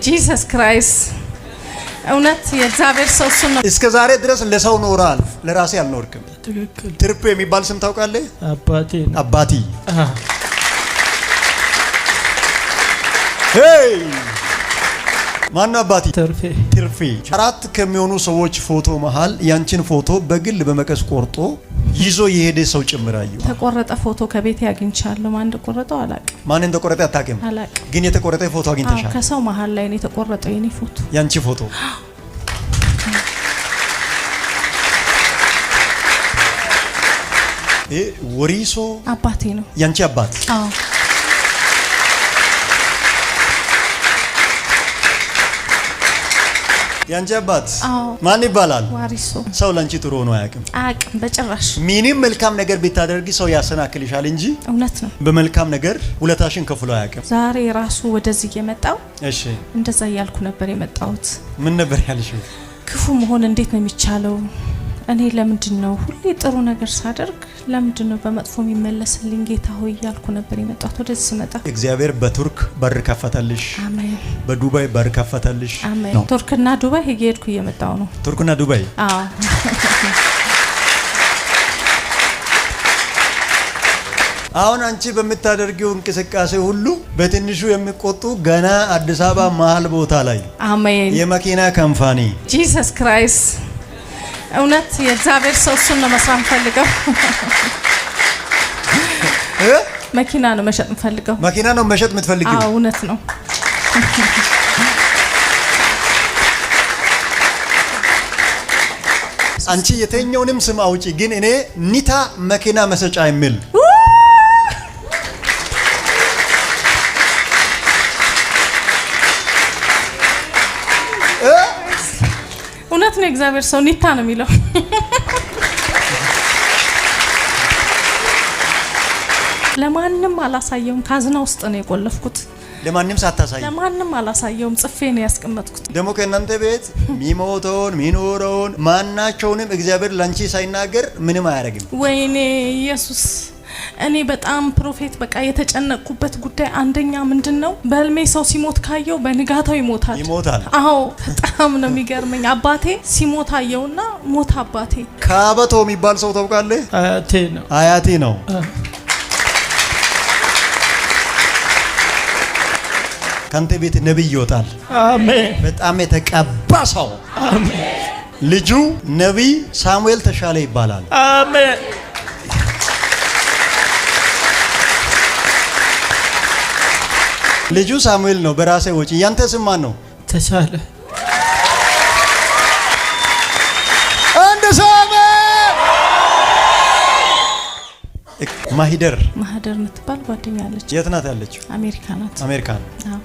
Jesus Christ! እውነት የእግዚአብሔር ሰው እሱን ነው። እስከ ዛሬ ድረስ ለሰው ኖራል፣ ለራሴ አልኖርክም። ትክክል። ትርፌ የሚባል ስም ታውቃለህ? አባቴ ነው። አባቲ። አዎ። Hey፣ ማነው አባቲ? ትርፌ። ትርፌ። አራት ከሚሆኑ ሰዎች ፎቶ መሃል ያንቺን ፎቶ በግል በመቀስ ቆርጦ ይዞ የሄደ ሰው ጭምር አየሁ። ተቆረጠ ፎቶ ከቤቴ አግኝቻለሁ። ማን እንደቆረጠው አላቅም። ማን እንደቆረጠ አታውቂም፣ አላቅም። ግን የተቆረጠ ፎቶ አግኝተሻል። ከሰው መሀል ላይ ነው የተቆረጠው የኔ ፎቶ። ያንቺ ፎቶ። ይሄ ወሪሶ አባቴ ነው። ያንቺ አባት። አዎ። ያንቺ አባት አዎ። ማን ይባላል? ዋሪሶ። ሰው ለአንቺ ጥሩ ሆኖ አያውቅም። አያውቅም በጭራሽ። ምንም መልካም ነገር ብታደርጊ ሰው ያሰናክልሻል እንጂ እውነት ነው። በመልካም ነገር ውለታሽን ከፍሎ አያውቅም። ዛሬ ራሱ ወደዚህ የመጣው እሺ፣ እንደዛ እያልኩ ነበር የመጣሁት። ምን ነበር ያልሽው? ክፉ መሆን እንዴት ነው የሚቻለው? እኔ ለምንድን ነው ሁሌ ጥሩ ነገር ሳደርግ ለምንድን ነው በመጥፎ የሚመለስልኝ ጌታ ሆይ እያልኩ ነበር የመጣሁት ወደዚህ ስመጣ። እግዚአብሔር በቱርክ በር ከፈተልሽ፣ አሜን። በዱባይ በር ከፈተልሽ። አሜን። ነው። ቱርክና ዱባይ እየሄድኩ እየመጣሁ ነው። ቱርክና ዱባይ። አዎ። አሁን አንቺ በምታደርጊው እንቅስቃሴ ሁሉ በትንሹ የሚቆጡ ገና አዲስ አበባ መሀል ቦታ ላይ አሜን። የመኪና company። Jesus Christ! እውነት የእግዚአብሔር ሰው እሱን ነው መስራት የምፈልገው። እ? መኪና ነው መሸጥ የምፈልገው። መኪና ነው መሸጥ የምትፈልጊው? አዎ፣ እውነት ነው። አንቺ የትኛውንም ስም አውጪ፣ ግን እኔ ኒታ መኪና መሸጫ የሚል። እውነት ነው። የእግዚአብሔር ሰው ኒታ ነው የሚለው። ለማንም አላሳየውም። ካዝና ውስጥ ነው የቆለፍኩት። ለማንም ሳታሳይ? ለማንም አላሳየውም። ጽፌ ነው ያስቀመጥኩት። ደግሞ ከእናንተ ቤት ሚሞተውን ሚኖረውን ማናቸውንም እግዚአብሔር ላንቺ ሳይናገር ምንም አያደርግም። ወይኔ ኢየሱስ! እኔ በጣም prophet በቃ የተጨነቅኩበት ጉዳይ አንደኛ ምንድን ነው፣ በህልሜ ሰው ሲሞት ካየው በንጋታው ይሞታል። ይሞታል። አዎ፣ በጣም ነው የሚገርመኝ። አባቴ ሲሞት አየውና ሞት አባቴ። ካበቶ የሚባል ሰው ታውቃለህ? አያቴ ነው። አያቴ ነው። አዎ። ከአንተ ቤት ነቢይ ይወጣል። አሜን። በጣም የተቀባ ሰው። አሜን። ልጁ ነቢይ ሳሙኤል ተሻለ ይባላል። አሜን። ልጁ ሳሙኤል ነው። በራሴ ወጪ። ያንተ ስም ማን ነው? ተሻለ። አንድ ሳሙኤል ማሂደር። ማህደር የምትባል ጓደኛ አለች። የት ናት ያለችው? አሜሪካ ናት። አሜሪካን። አዎ።